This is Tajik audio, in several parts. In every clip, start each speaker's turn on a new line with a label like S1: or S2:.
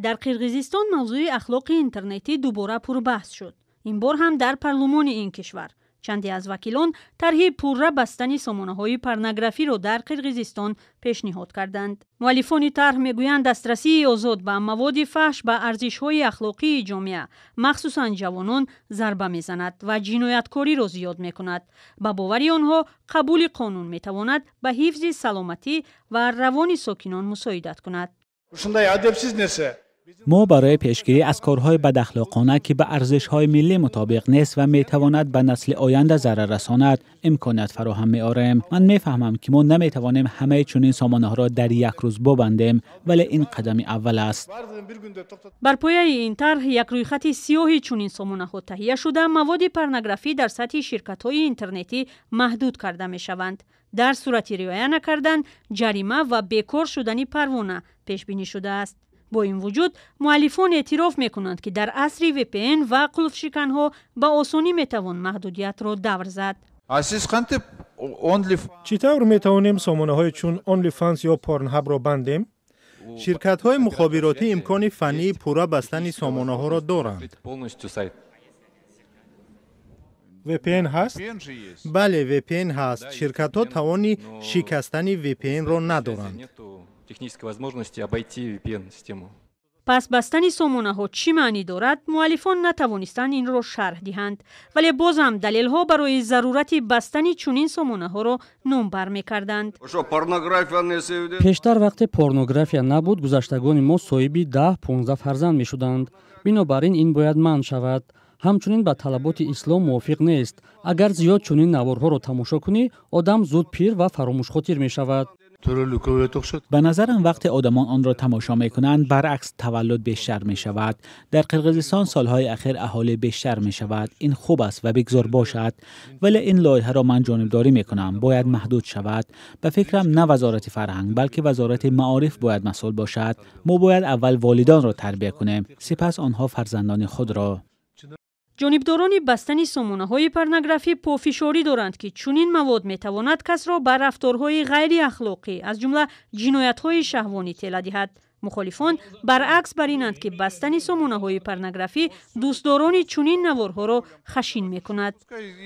S1: Дар Қирғизистон мавзӯи ахлоқи интернетӣ дубора пурбаҳс шуд. Ин бор ҳам дар парлумони ин кишвар. Чанде аз вакилон тарҳи пурра бастани сомонаҳои порнографиро дар Қирғизистон пешниҳод карданд. Муаллифони тарҳ мегӯянд, дастрасии озод ба маводи фаҳш ба арзишҳои ахлоқии ҷомеа, махсусан ҷавонон, зарба мезанад ва ҷинояткориро зиёд мекунад. Ба бовари онҳо, қабули қонун метавонад ба ҳифзи саломатӣ ва равони сокинон мусоидат кунад.
S2: Ушундай адепсиз нерсе.
S3: Мо барои пешгирӣ аз корҳои бадахлоқона, ки ба арзишҳои миллӣ мутобиқ нест ва метавонад ба насли оянда зарар расонад, имконият фароҳам меорем. Ман мефаҳмам, ки мо наметавонем ҳамаи чунин сомонаҳоро дар як рӯз бубандем, вале ин қадами аввал аст.
S1: Бар пояи ин тарҳ як рӯйхати сиёҳи чунин сомонаҳо таҳия шуда, маводи порнографӣ дар сатҳи ширкатҳои интернетӣ маҳдуд карда мешаванд. Дар сурати риоя накардан, ҷарима ва бекор шудани парвона пешбинӣ шудааст. Бо ин вуҷуд, муаллифон эътироф мекунанд, ки дар асри VPN ва қулфшиканҳо ба осонӣ метавон маҳдудиятро давр зад.
S2: А сиз кантип Only
S4: Чӣ тавр метавонем сомонаҳои чун OnlyFans ё Pornhub-ро бандем?
S5: Ширкатҳои мухобиротӣ имкони фаннии пурра бастани сомонаҳоро доранд.
S6: Полностью сайт.
S4: VPN ҳаст?
S2: VPN же есть.
S5: Бале, VPN ҳаст. Ширкатҳо тавони шикастани VPN-ро надоранд.
S6: Нету технической возможности обойти VPN систему.
S1: Пас бастани сомонаҳо чӣ маънӣ дорад, муаллифон натавонистанд инро шарҳ диҳанд, вале бозам далелҳо барои зарурати бастани чунин сомонаҳоро номбар мекарданд.
S7: Ошо порнографиянын эсебинен
S8: Пештар, вақте порнография набуд, гузаштагони мо соҳиби 10-15 фарзанд мешуданд. Бинобар ин ин бояд манъ шавад. Ҳамчунин ба талаботи ислом мувофиқ нест. Агар зиёд чунин наворҳоро тамошо кунӣ, одам зуд пир ва фаромӯшхотир мешавад.
S2: Төрөлүк көбөйөт окшойт.
S3: Ба назарам, вақте одамон онро тамошо мекунанд, баръакс, таваллуд бештар мешавад. Дар Қирғизистон солҳои ахир аҳолӣ бештар мешавад. Ин хуб аст ва бигзор бошад, вале ин лоиҳаро ман ҷонибдорӣ мекунам. Бояд маҳдуд шавад. Ба фикрам, на Вазорати фарҳанг, балки Вазорати маориф бояд масъул бошад. Мо бояд аввал волидонро тарбия кунем, сипас онҳо фарзандони худро.
S1: Ҷонибдорони бастани сомонаҳои порнографӣ пофишорӣ доранд, ки чунин мавод метавонад касро ба рафторҳои ғайриахлоқӣ, аз ҷумла ҷиноятҳои шаҳвонӣ, тела диҳад. Мухолифон баръакс бар инанд, ки бастани сомонаҳои порнографӣ дӯстдорони чунин наворҳоро хашин мекунад.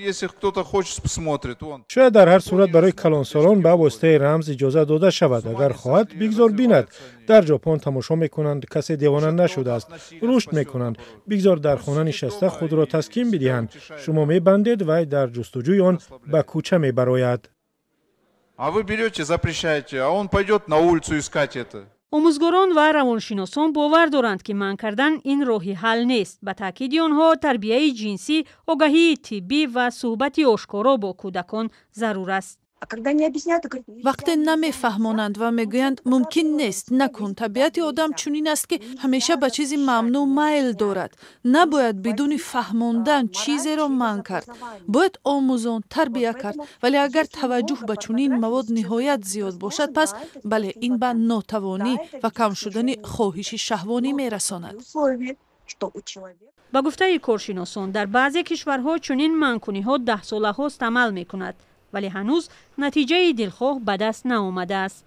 S2: Если кто-то хочет, посмотрит он.
S4: Шояд дар ҳар сурат барои калонсолон ба воситаи рамз иҷоза дода шавад. Агар хоҳад, бигзор бинад. Дар Ҷопон тамошо мекунанд, касе девона нашудааст, рушд мекунанд. Бигзор дар хона нишаста худро таскин бидиҳанд. Шумо мебандед, вай дар ҷустуҷӯи он ба кӯча мебарояд.
S2: А вы берете, запрещаете, а он пойдет на улицу искать это.
S1: Омӯзгорон ва равоншиносон бовар доранд, ки манъ кардан ин роҳи ҳал нест. Ба таъкиди онҳо, тарбияи ҷинсӣ, огаҳии тиббӣ ва суҳбати ошкоро бо кӯдакон зарур аст.
S9: Вақте намефаҳмонанд ва мегӯянд, мумкин нест, накун. Табиати одам чунин аст, ки ҳамеша ба чизи мамнӯъ майл дорад. Набояд бидуни фаҳмондан чизеро манъ кард, бояд омӯзонд, тарбия кард. Вале агар таваҷҷӯҳ ба чунин мавод ниҳоят зиёд бошад, пас бале, ин ба нотавонӣ ва кам шудани хоҳиши шаҳвонӣ мерасонад.
S1: Ба гуфтаи коршиносон, дар баъзе кишварҳо чунин манъкуниҳо даҳсолаҳост амал мекунад, вале ҳанӯз натиҷаи дилхоҳ ба даст наомадааст.